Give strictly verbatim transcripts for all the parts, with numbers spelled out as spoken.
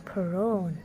Prawn.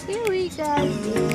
Here we go again.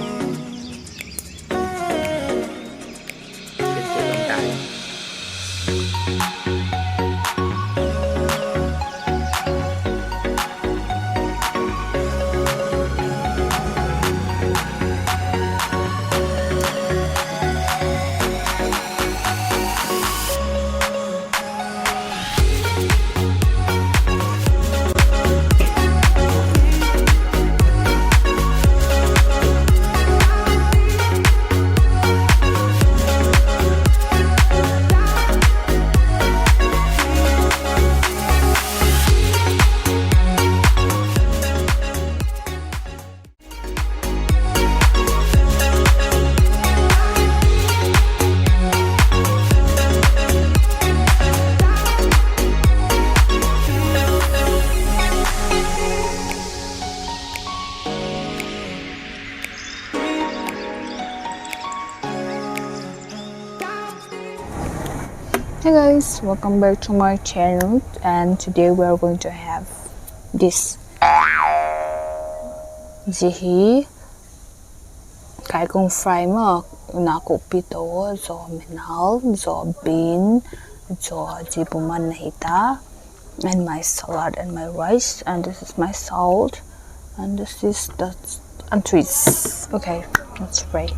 Hey guys, welcome back to my channel, and today we are going to have this. Zia hi kaikung fry maw, nakopi to, zaw minal, zaw bean, zaw zia pum a nei ta. And my salad and my rice, and this is my salt, and this is the anchovies. Okay, let's pray.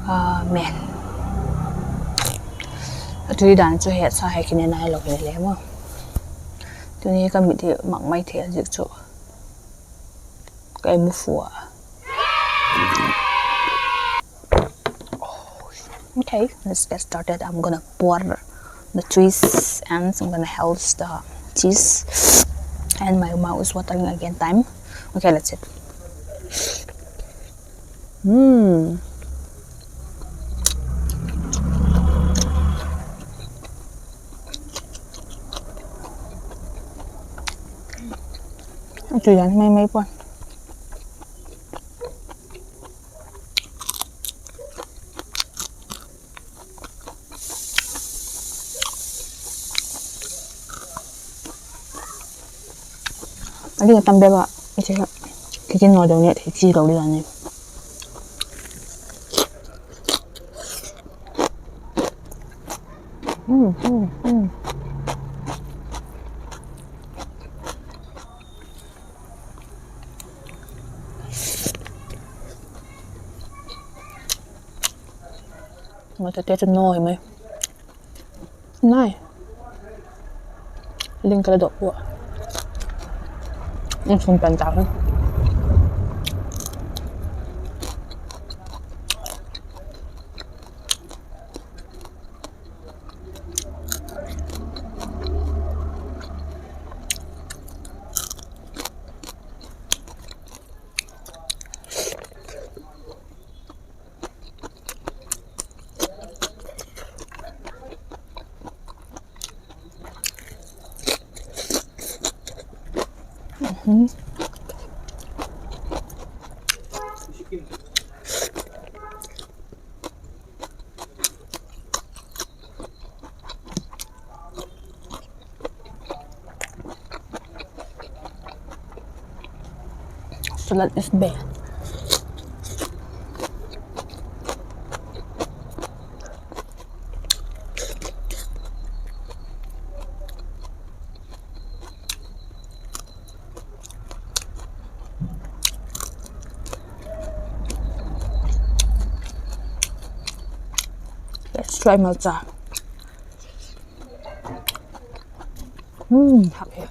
Amen. A tui dan chu hetsa hi kine nai lo hi le maw. Tuni ka mit hi mak mai thei a zik chu. Ka imu fua. Okay, let's get started. I'm gonna pour the cheese and I'm gonna help the cheese and my mouth is watering again time. Okay, let's eat. Hmm. Tui dan mai mai puan. Ding a tam bep a, i chi kha. Kikin naw deu ni thei chi lo ding a ni. Nga ta te chu naw hi mai. Nai. Ling ka la dok ua. Insung pan ta hi. Salad is best. Let's try malcha. Hmm, hak hi.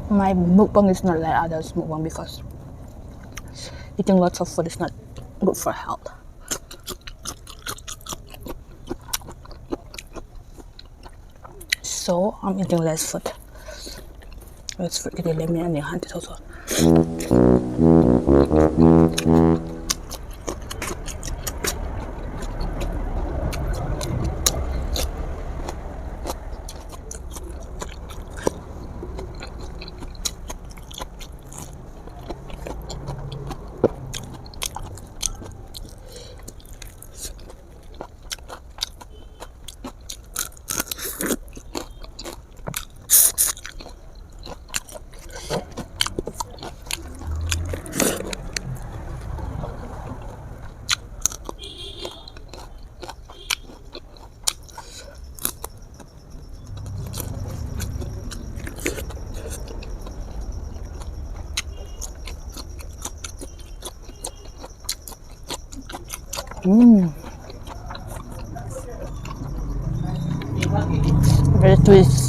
My mukbang is not like others' mukbang because eating lots of food is not good for health. So I'm eating less food. Less food kiti le mi ani han ti tho tho. Mm. Very twist.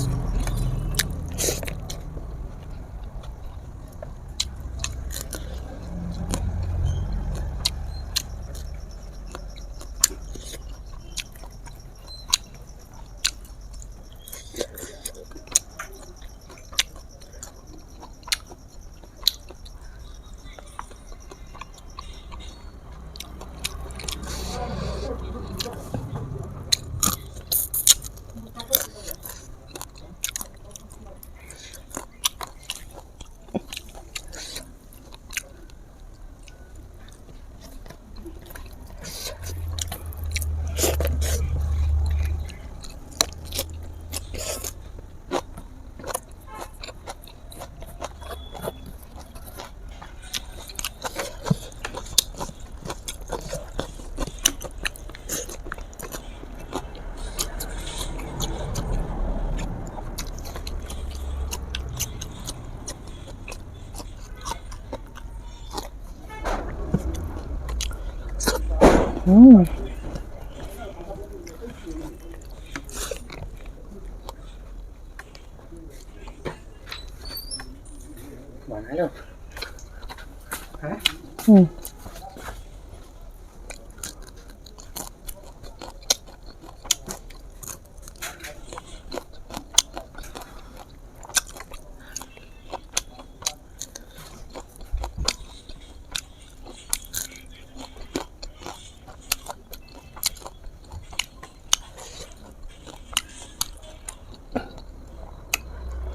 Mm.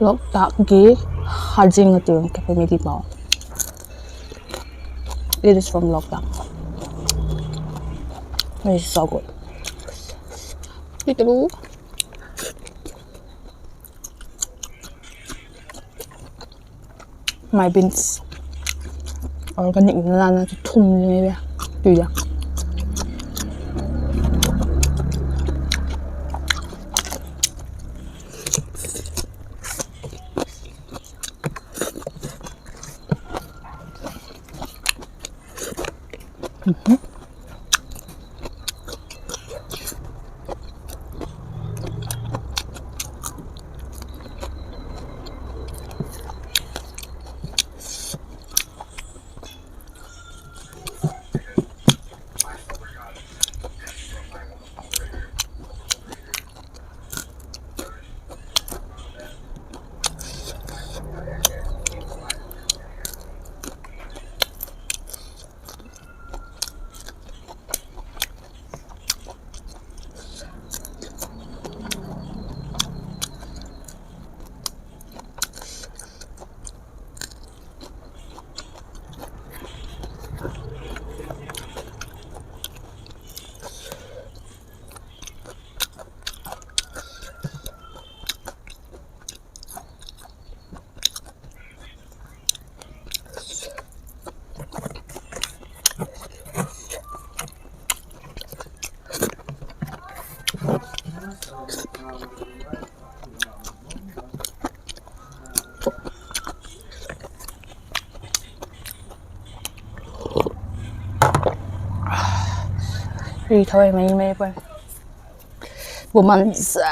Loktak ghee khajing a ti ka family mau. It is from Loktak. It is so good. Pi talu. My beans. Organic na na chu thum ni ve. Tui a. Ri thoi mai mai pa. Bu man sa.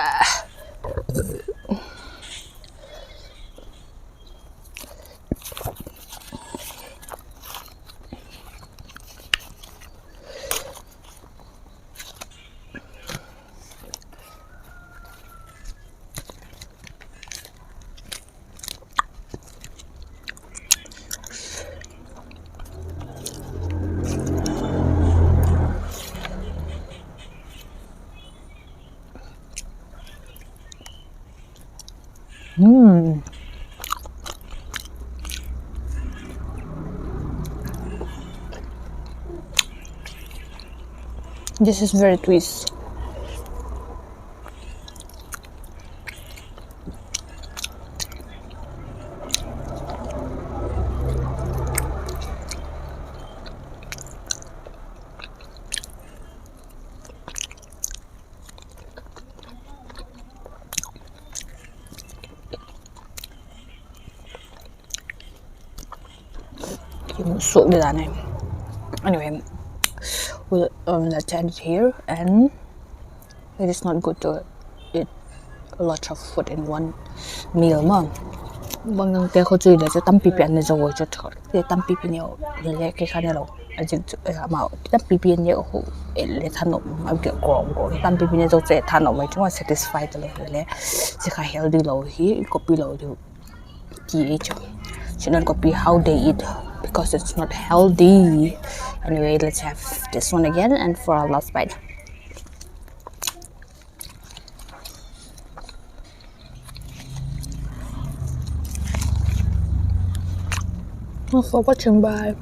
Mm. This is very twist. Suak di dan e. Anyway, we'll, um, let's end it here, and it is not good to eat a lot of food in one meal ma. Bang dang te kha chu le chu tampi pi an ne zo chu, te tampi pi neu le le ke kha ne lo. A jik chu, eh, amau tampi pi an ne khu, eh, le thanom, a ge ko ko tampi pi ne zo chu thanom mai chu satisfy ta lo le. Chi kha healthy lo hi, copy lo di. Th, should not copy how they eat because it's not healthy. Anyway, let's have this one again and for our last bite. Thanks for watching. Bye.